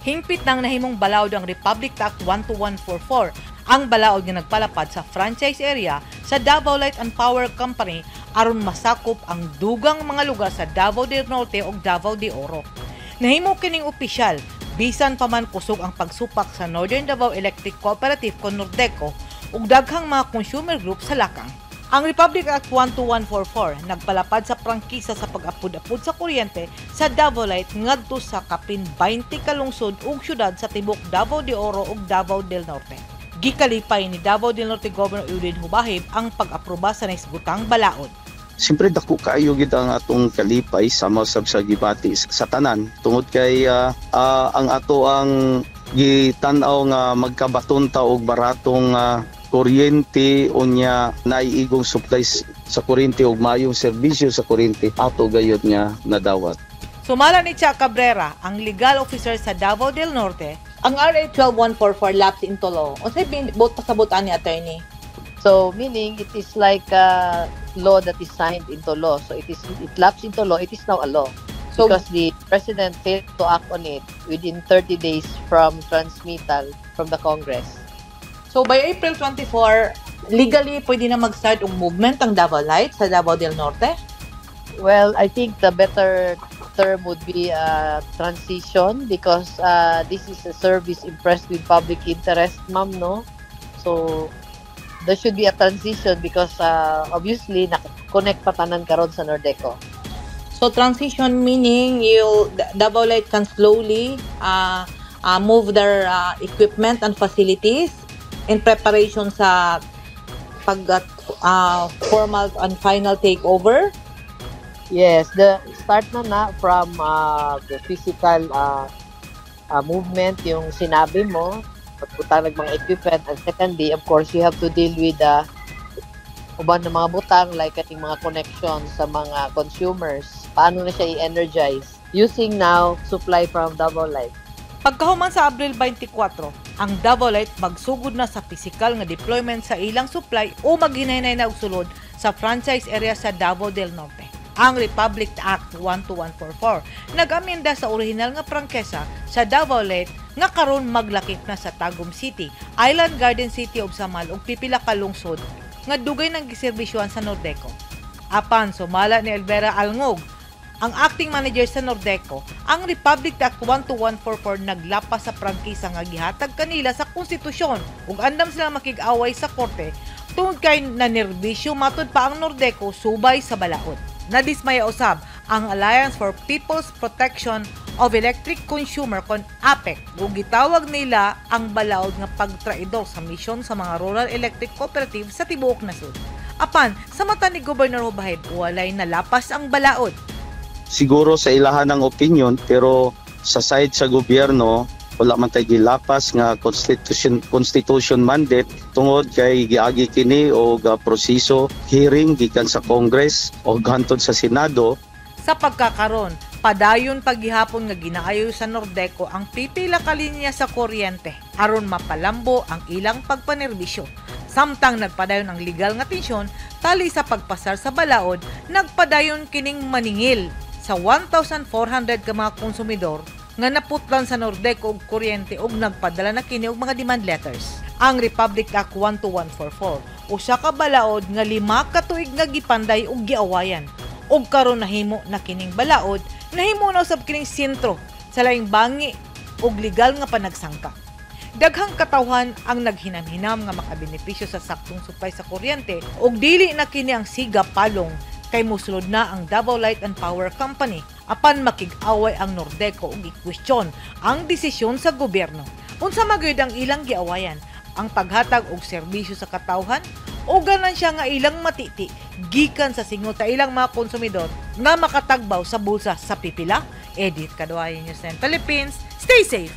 Hingpit nang nahimong balaod ang Republic Act 12144, ang balaod nga nagpalapad sa franchise area sa Davao Light and Power Company aron masakop ang dugang mga lugar sa Davao del Norte ug Davao de Oro. Nahimo kining opisyal bisan pa man kusog ang pagsupak sa Northern Davao Electric Cooperative kon Nordeco ug daghang mga consumer group sa lakang. Ang Republic Act 12144 nagpalapad sa prangkisa sa pag-apod-apod sa kuryente sa Davao Light ngadto sa kapin 20 ka lungsod ug syudad sa tibok Davao de Oro ug Davao del Norte. Gikalipay ni Davao del Norte Governor Eudine Hubahib ang pag-aproba sa naisgutang balaod. Siyempre dako kaayo gid ang atong kalipay sama sab sa gibati sa tanan tungod kay ang ato ang gitan-aw nga magkabaton ta og baratong kuryente, unya naiigong supplies sa kuryente ug maayong serbisyo sa kuryente, ato gayud nga nadawat. Sumala ni Cha Cabrera, ang legal officer sa Davao del Norte, ang RA 12144 lapse into law. Unsay buot pasabot ani, attorney? So meaning it is like a law that is signed into law. So it lapsed into law. It is now a law. So because the president failed to act on it within 30 days from transmittal from the Congress. So by April 24, legally pwede na mag-start og movement ang Davao Light sa Davao del Norte? Well, I think the better term would be transition because this is a service impressed with public interest, ma'am, no? So there should be a transition because obviously naka-connect pa tanan karon sa Nordeco. So transition meaning you Davao Light can slowly move their equipment and facilities in preparation sa pag formal and final takeover. Yes, the start na na from the physical movement, yung sinabi mo, pagbutang ng mga equipment, and secondly, of course, you have to deal with the uban ng mga butang like ating mga connections sa mga consumers. Paano na siya i-energize using now supply from Davao Light. Pagkahuman sa Abril 24, ang Davao Light magsugod na sa pisikal nga deployment sa ilang supply o maghinay na og sulod sa franchise area sa Davao del Norte. Ang Republic Act 12144 nag-amenda sa orihinal nga prangkesa sa Davao Light nga karon maglakip na sa Tagum City, Island Garden City ug Samal ug pipila ka lungsod nga dugay nang giserbisyuhan sa Nordeco. Apan sumala ni Elvera Alngog, ang acting manager sa Nordeco, ang Republic Act 12144 naglapas sa prangkisa nga gihatag kanila sa konstitusyon ug andam sila makig-away sa korte tungod kay nanerbisyo matud pa ang Nordeco subay sa balaod. Nadismaya usab ang Alliance for People's Protection of Electric Consumer kon APEC ug gitawag nila ang balaod nga pagtraidor sa misyon sa mga rural electric cooperative sa tibuok nasod. Apan sa mata ni Governor Hubahib, walay nalapas ang balaod. Siguro sa ilahan ng opinion, pero sa side sa gobyerno, wala man tay gilapas nga constitution mandate tungod kay giagi kini og proseso hearing gikan sa Congress o hantod sa Senado. Sa pagkakaron, padayon paghihapon nga ginaayo sa Nordeco ang pipila ka linya sa kuryente aron mapalambo ang ilang pagpanerbisyo. Samtang nagpadayon ang legal nga tensyon tali sa pagpasar sa balaod, nagpadayon kining maningil sa 1,400 ka mga konsumidor nga naputlan sa Nordeco og kuryente ug nagpadala na kini og mga demand letters. Ang Republic Act 12144 usa ka balaod nga 5 ka tuig nga gipanday ug giawayan. Ug karon nahimo na kining balaod, nahimo na usab kining sentro sa laing bangi ug legal nga panagsangka. Daghang katawhan ang naghinam-hinam nga makabenepisyo sa saktong supply sa kuryente ug dili na kini ang siga palong kay mosulod na ang Davao Light and Power Company apan makig-away ang Nordeco ug i-question ang desisyon sa gobyerno. Unsa magyud ang ilang giawayan? Ang paghatag og serbisyo sa katawhan o ganansya nga ilang matiti gikan sa singot sa ilang mga konsumidor nga makatagbaw sa bulsa sa pipila? Edith Kaduayan, News 9 Philippines. Stay safe!